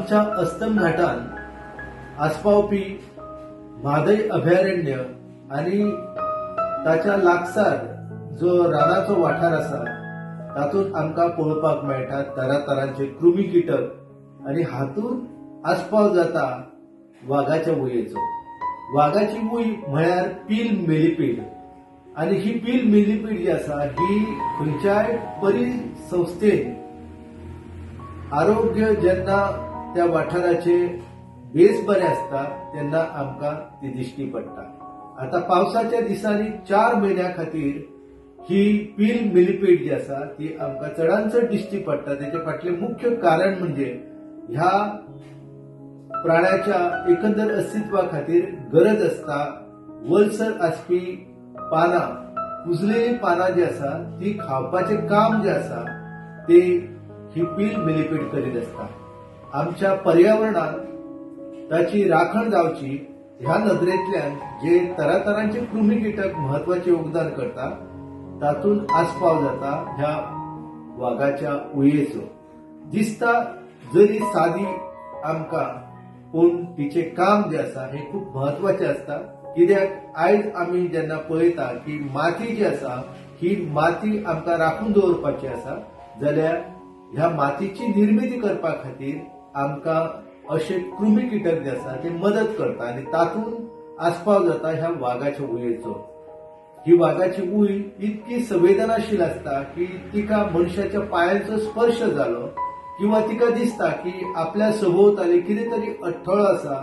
आमच्या अस्तम घाटान आस्पावपी म्हादय अभयारण्य आनी ताच्या लागसार जो रानाचो वाठार आसा तातूंत आमकां पळोवपाक मेळटा तरातरांचे कृमी कीटक आनी हातूंत आस्पाव जाता वागाच्या वयेचो. वागाची वय म्हळ्यार पील मिलिपीड आनी ही पील मिलिपीड जी आसा ही खंयच्याय परिसंस्थेन आरोग्य जेन्ना त्या वाठाराचे बेस बरें आसता तेन्ना आमकां ती दिश्टी पडटा. आतां पावसाच्या दिसांनी 4 म्हयन्यां खातीर ही पील मिलिपीड जी आसा ती आमकां चडान चड दिश्टी पडटा. तेचे फाटलें मुख्य कारण म्हणजे ह्या प्राण्याच्या एकंदर अस्तित्वा खातीर गरज आसता वलसर आसपी पानां, कुजलेली पानां जी आसा ती खावपाचें काम जें आसा ते ही पील मिलिपीड करीत आसता. आमच्या पर्यावरणात ताची राखण जावची ह्या नदरेंतल्यान जे तरातरांचे कृमी कीटक म्हत्वाचें योगदान करता तातूंत आस्पाव जाता ह्या वागाच्या उयेचो. दिसता जरी सादी आमकां पूण तिचें काम जें आसा हें खूब म्हत्वाचें आसता. कित्याक आयज आमी जेन्ना पळयता की माती जी आसा ही माती आमकां राखून दवरपाची आसा जाल्यार ह्या मातीची निर्मिती करपा खातीर आमकां अशे कृमी कीटक जे आसा ते मदत करता आनी तातूंत आस्पाव जाता ह्या वागाच्या उयेचो. ही वागाची उय इतकी संवेदनाशील आसता की तिका मनशाच्या पायांचो स्पर्श जालो किंवा तिका दिसता की आपल्या सभोवताली कितें तरी अडथळो आसा,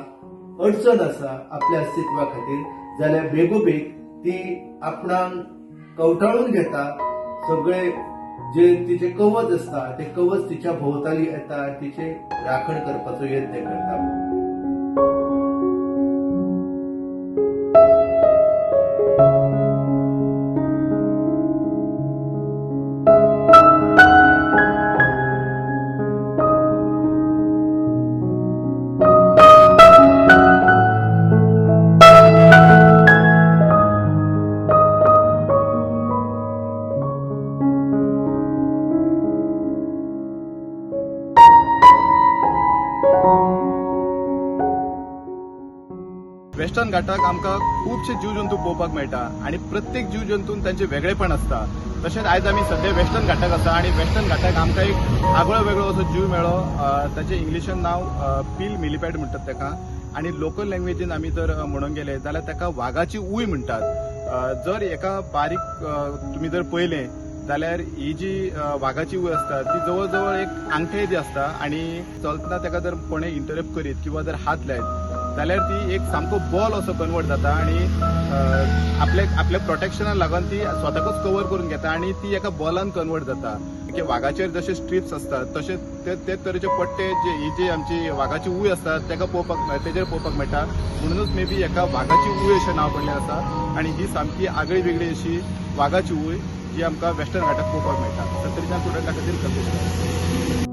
अडचण आसा आपल्या अस्तित्वा खातीर, जाल्यार बेगोबेग ती आपणाक कवटाळून घेता. सगळे जे तिचे कवच आसता ते कवच तिच्या भोवताली येता आनी तिचे राखण करपाचो यत्न करता. वेस्टर्न घाटाक आमकां खुबशे जीव जंतू पळोवपाक मेळटा आनी प्रत्येक जीव जंतून तांचे वेगळेपण आसता. तशेंच आयज आमी सद्या वेस्टर्न घाटाक आसा आनी वेस्टर्न घाटाक आमकां एक आगळो वेगळो असो जीव मेळ्ळो. ताचें इंग्लिशान नांव पील मिलिपॅड म्हणटात ताका आनी लोकल लँग्वेजीन आमी जर म्हणूंक गेले जाल्यार ताका वागाची उय म्हणटात. जर एका बारीक तुमी जर पळयलें जाल्यार ही जी वागाची उय आसता ती जवळ जवळ एक आंगठे जी आसता आनी चलतना ताका जर कोणें इंटरप्ट करीत किंवा जर हात लायत जाल्यार ती एक सामको बॉल असो कन्वर्ट जाता आनी आपल्या आपल्या प्रोटेक्शनाक लागून ती स्वताकूच कवर करून घेता आनी ती एका बॉलान कन्वर्ट जाता. की वागाचेर जशे स्ट्रिप्स आसतात तशें ते तरेचे पट्टे जे ही जी आमची वागाची उय आसता ताका पळोवपाक तेजेर पळोवपाक मेळटा. म्हणूनच मे बी एका वागाची उय अशें नांव पडलें आसा आनी ही सामकी आगळी वेगळी अशी वागाची उय जी आमकां वेस्टर्न घाटाक पळोवपाक मेळटा. सत्तरीच्या स्टुडंटा खातीर कल्पेश.